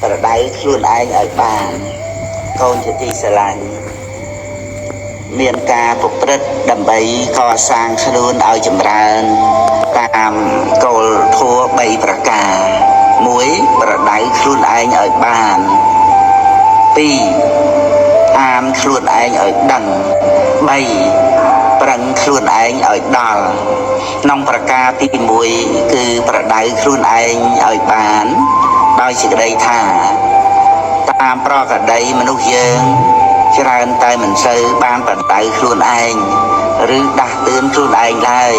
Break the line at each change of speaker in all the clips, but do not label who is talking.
ប្រដៅខ្លួនឯងឲ្យបានកូនជាទីស្រឡាញ់មានការប្រព្រឹត្តដើម្បីកសាងខ្លួនឲ្យចម្រើនតាមគោលធម៌3ប្រការ1ប្រដៅខ្លួនឯងឲ្យបាន2អានខ្លួនឯងឲ្យដឹង3ប្រឹងខ្លួនឯងឲ្យដល់ក្នុងប្រការទី1គឺប្រដៅខ្លួនឯងឲ្យបានដោយសេចក្តីថាតាមប្រកដីមនុស្សយើងច្រើនតែមិនសូវបានប្រដៅខ្លួនឯងឬដាស់តឿនខ្លួនឯងឡើយ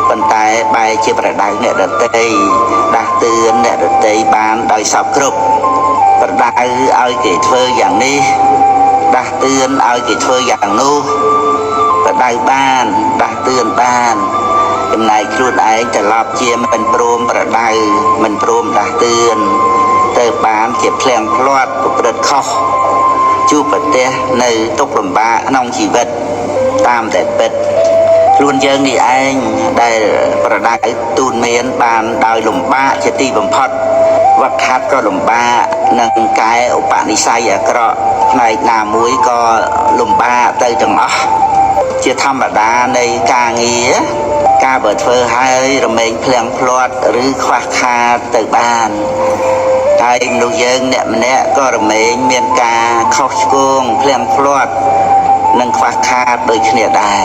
ប៉ុន្តែបែរជាប្រដៅអ្នកដទៃដាស់តឿនអ្នកដទៃបានដោយសពគ្រប់ប្រដៅឲ្យគេធ្វើយ៉ាងនេះដាស់តឿនឲ្យគេធ្វើយ៉ាងនោះប្រដៅបានដាស់តឿនបានចំណែកខ្លួនឯងត្រឡប់ជាមិនព្រមប្រដៅមិនព្រមដាស់តឿនទៅបានជាភ្លៀងភ្លាត់ប្រព្រឹត្តខុសជួបប្រទះនៅទុក្ខលំបាកក្នុងជីវិតតាមតែពិតខ្លួនយើងនេះឯងដែលប្រដៅទូនមានបានដោយលំបាកជាទីបំផុតវឹកហាត់ក៏លំបាកនិងកែឧបនិស្ស័យអាក្រក់ផ្នែកណាមួយក៏លំបាកទៅទាំងអស់ជាធម្មតានៃការងារការបើធ្វើហើយរមែងភ្លៀងភ្លាត់ឬខ្វះខាតទៅបានហើយមនុស្សយើងអ្នកម្នាក់ក៏រមែងមានការខុសឆ្គងភ្លៀងភ្លាត់និងខ្វះខាតដូចគ្នាដែរ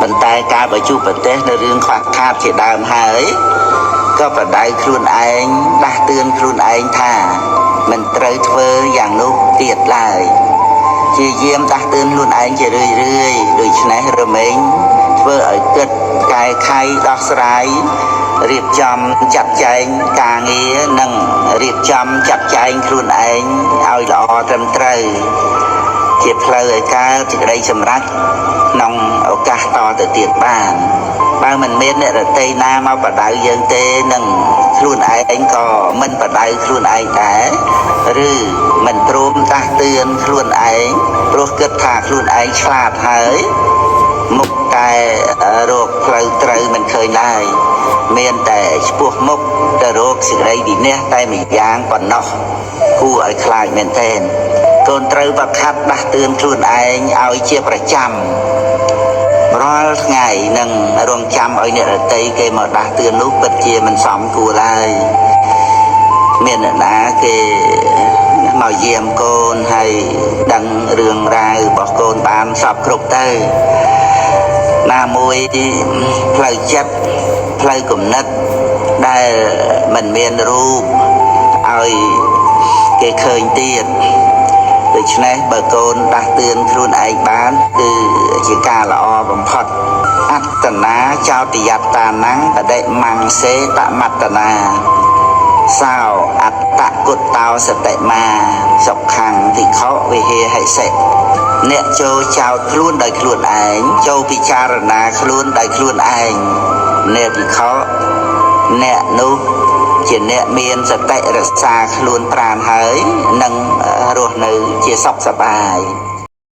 ប៉ុន្តែការបើជួបប្រទេសនៅរឿងខ្វះខាតជាដើមហើយក៏ប្រដៅខ្លួនឯងដាស់តឿនខ្លួនឯងថាមិនត្រូវធ្វើយ៉ាងនោះទៀតឡើយជាយាមដាស់តឿនខ្លួនឯងជារឿយរឿយដូច្នេះរមែងធ្វើឲ្យគិតកែខៃដោះស្រាយរៀបចំចាត់ចែងការងារនិងរៀបចំចាត់ចែងខ្លួនឯងឲ្យល្អត្រឹមត្រូវជាផ្លូវឲ្យកើតសេចក្តីសម្រេចក្នុងឱកាសតទៅទៀតបានបើមិនមានអ្នករតីណាមកបដៅយើងទេនឹងខ្លួនឯងក៏មិនបដៅខ្លួនឯងដែរឬមិនព្រមដាស់តឿនខ្លួនឯងព្រោះគិតថាខ្លួនឯងឆ្លាតហើយមុខតែរកផ្លូវត្រូវមិនឃើញឡើយមានតែឆ្ពោះមុខទៅរកសេចក្តីវិន័យតែម្យ៉ាងប៉ុណ្ណោះគួរឲ្យខ្លាចមែនទែនកូនត្រូវវឹកហាត់ដាស់តឿនខ្លួនឯងឲ្យជាប្រចាំរាល់ថ្ងៃនឹងរងចាំឲ្យអ្នករតីគេមកដាស់តឿននោះពិតជាមិនសមគួរឡើយមានអ្នកណាគេមកយាមកូនហើយដឹងរឿងរ៉ាវរបស់កូនបានសពគ្រប់ទៅណាមួយផ្លូវចិត្តផ្លូវគំនិតដែលមិនមានរូបឲ្យគេឃើញទៀតដូច្នេះបើកូនដាស់តឿនខ្លួនឯងបានគឺជាការល្អបំផុតអត្តនាចោទយត្តានំបដិមង្សេតមត្តនាសោអត្តគុតតោសតិមាសុខੰភិក្ខុវិហេហិសិអ្នកចូលចោតខ្លួនដោយខ្លួនឯងចូលពិចារណាខ្លួនដោយខ្លួនឯងអ្នកភិក្ខុអ្នកនោះជាអ្នកមានសតិរក្សាខ្លួនប្រាណហើយនឹងរស់នៅជាសុខសប្បាយ